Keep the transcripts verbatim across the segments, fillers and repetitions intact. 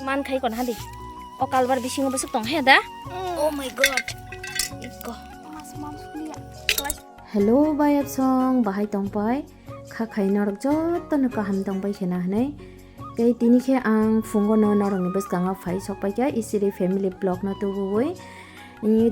Man khai kon hadi. O kalbar bisingo bwswk tong he da? Oh my god. Ikko. Hello, bayapsong, bahai tongpai? Kha khai norok jotono kaham tongpai khena hwnwi. Tei tini khe ang phungo no norokni bwskango phai sokpai kha Isiri family vlog no tubui.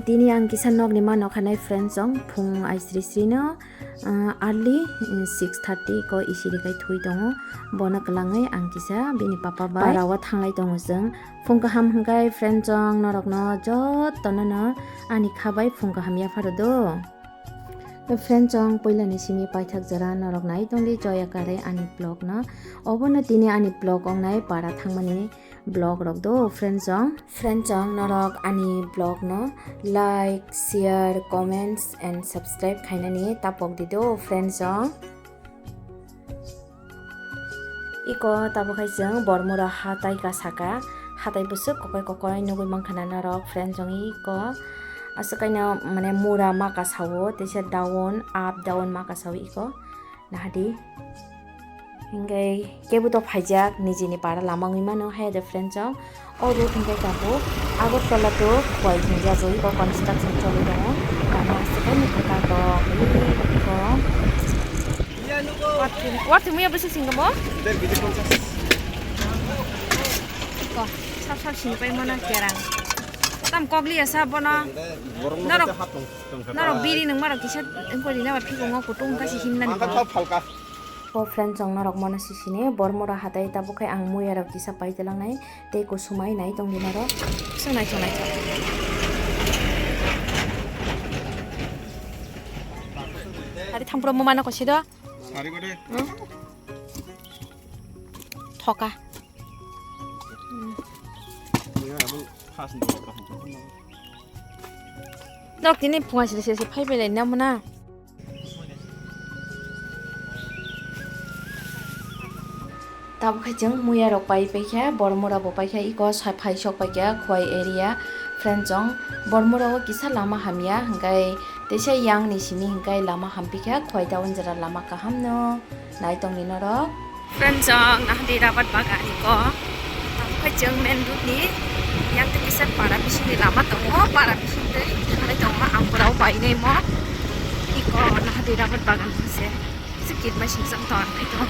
Tini ang kisa nokni ma nokhanai friends song phung aisri sri no, ah, early, mm, six thirty ko Isiri kai thui tongo. Bono kwlangwi ang kisa bini papa bai para o thanglai tongo chwng. Phung kaham hwnkhe friends song norokno jotono no ani kha bai phung kaham yapharo do. Friends song, puilani simi paithak jora norok nai tongdi Joya Karai ani vlog no. Obono tini ani vlog ongnai para thangmani vlog rok do friends song. Friends song, norok ani vlog no like, share, comments and subscribe khainani tapok di do friends song. Iko tabuk hai chwng Bormura hatai ka saka, hatai bwswk kokoi kokoi nugui mankha na norok friends song iko. Aswk kaino mane mura ma ka sao, teisa down, up down ma ka sao iko. Nahadi. Hingke kebu to phaijak nijini para lama wngwi mano hai de friends song. O road hingke tabuk Agartala to Khowai hinjagwi bo construction choli tongo. Lama aswk bai nukha katok. Iko. Warthum, warthum ya bwswk singkamo? Iko, sap sap sini pai mana kerang. Tam kokli ya sap bono. Norok, norok biri nang marok kisa engkori na ba phiko ngo kutung kasi himna ni. O friend chong norok mono sisini Bormura hatai tabuk khai ang muya rok kisa pai telangnai tei kusumai nai tongdi norok. Sung nai thung nai thung. Ari thangpro mumano kosi do. Sari kode. Hmm? Thoka. Hmm. Iya, abang khas nih, khas nih. Nok tini phunga siri siri phai bai lai na muna. Tabuk khe chwng muya rok pai pai khe Bormura bo pai khe iko sa phai sok pai khe Khowai area friend chong Bormura o kisa lama hamya hwnkhe teisa yang ni simi hwnkhe lama hampi khe Khowai town jora lama kaham no. Nai tongni norok. Friends, ang nahdi rabat bagan ko. Tangkha chwng main road ni yang tei kisa para bising ni lama tongo, para bising tei thanglai tongo, ang pura o bai nai mo. Iko nahdi rabat bagan se. Sikit ma sing sang ton ai to.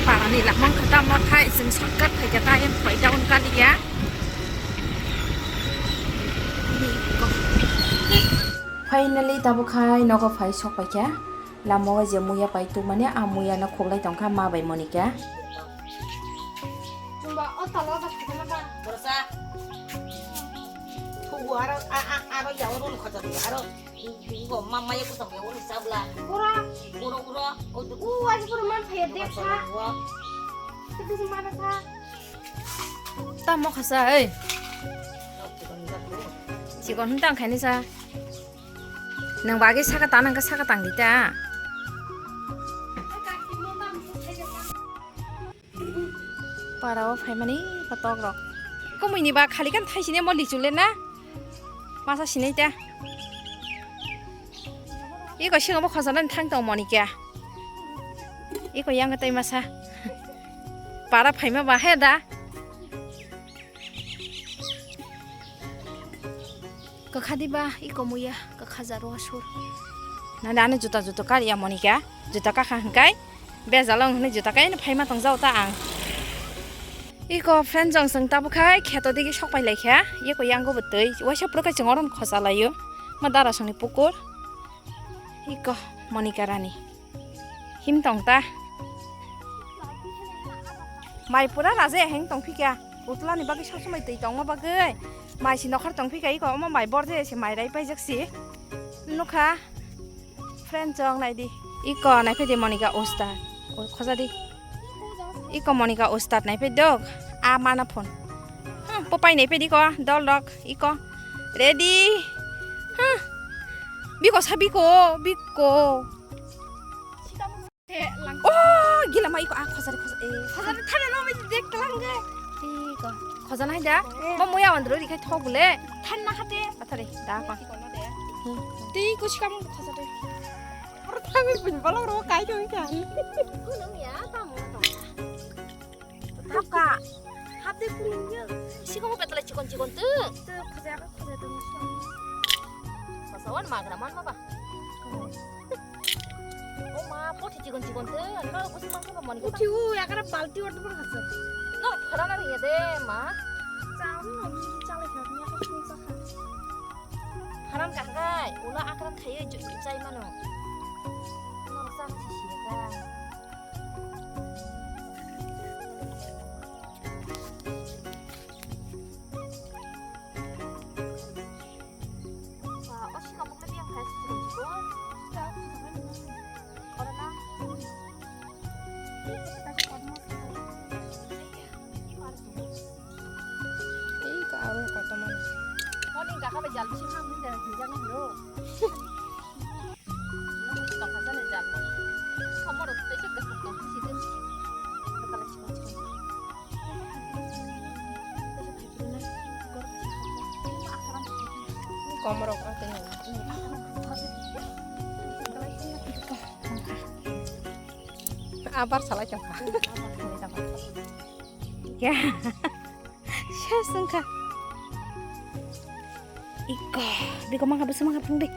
Para ni lama kha tamo khai chwng shortcut khai kha ta yang pai down kaliya. Finally tabuk khai nogo phai sok pai kha. Lama o je muya pai tubmani, a muya no khuklai tongkha ma bai Monika. Chumba o talo da khutuma ba. Borsa. Thugu aro a, a, aro ya oro khotsa aro. Go ma ma ya kusa ya oro sabla. Ura. Uro uro. O tu. U wa ji pura man phaya de sa. Uro. Tu tu mana sa. Ta mo khasa ei. Chikon hwn tang khaini sa. Nang bagwi saka ta nang kha saka tang di ta. Para o phaimani kotok rok. Kumui ni ba khali kan thaisini mo lichule na. Masa sinai ta. Iko singo bo khojana thang tong Monika. Iko yang tai masa. Para phaima ba he da. Kwkha diba, iko muya, kwkha jaro asur. Nani ani juta juta kariya Monika, juta kakha hwnkhe, bejalo hwnwi juta kaino phaima tongjao ta ang. Iko friend jong chwng tabuk khai kheto digi sok pai lai kha, iko yango bo twi, waisa puro kai chwng oron khosa laio, ma dara songni pukur. Iko Monika Rani. Him tong ta. Mai pura raje heng tong phika. Utla ni bagwi sob somoi twi tongma bagwi. Mai si nokhar tong phika iko omo mai bor je se mai rai paijak si. Nukha. Friend chong nai di. Iko nai phai di Monika ustad. O khoja di. Iko Monika ustad nai phai dok. A mana phone. Hmm, popai nai phai di ko dol dok. Iko. Ready. Huh. Biko sa biko, biko. Oh, gila mai ko a khosari khosari. Eh, khosari thana no mai dek lang ge. Iko. Khosana hai da. Eh. Mo moya andro ri khai thok bule. Thanna khate. Athare da ko. Tei ko sikam khosari. Oro thangwi pin balong ro kai dong kan. Ko nang ya ta mo ta. Thapka. Sikong betala chikon chikon tu. Sasawan magra man maba. O ma, pothi chikon chikon tu. No, kusi mangsa ba mani. Uthi u, yakara balti order bar hasa. No, phara na riya de ma. Cham no, chalai kha, yakara chum sa kha. Haram kahai, ula akram khaiye chai mano. No, sa na sisi ya. Ei ka aro koto man. Morning kaka bai jal bisi ham ni dara jijak ni lo. Nung ni tong kasa ni jal. Kamor rok tei se kasuk tong si din. Kala chikon chikon. Komorok atene. Abar salai tongkha. Ya. Sesungkha. Iko, biko mangkha, bisi mangkha phung di.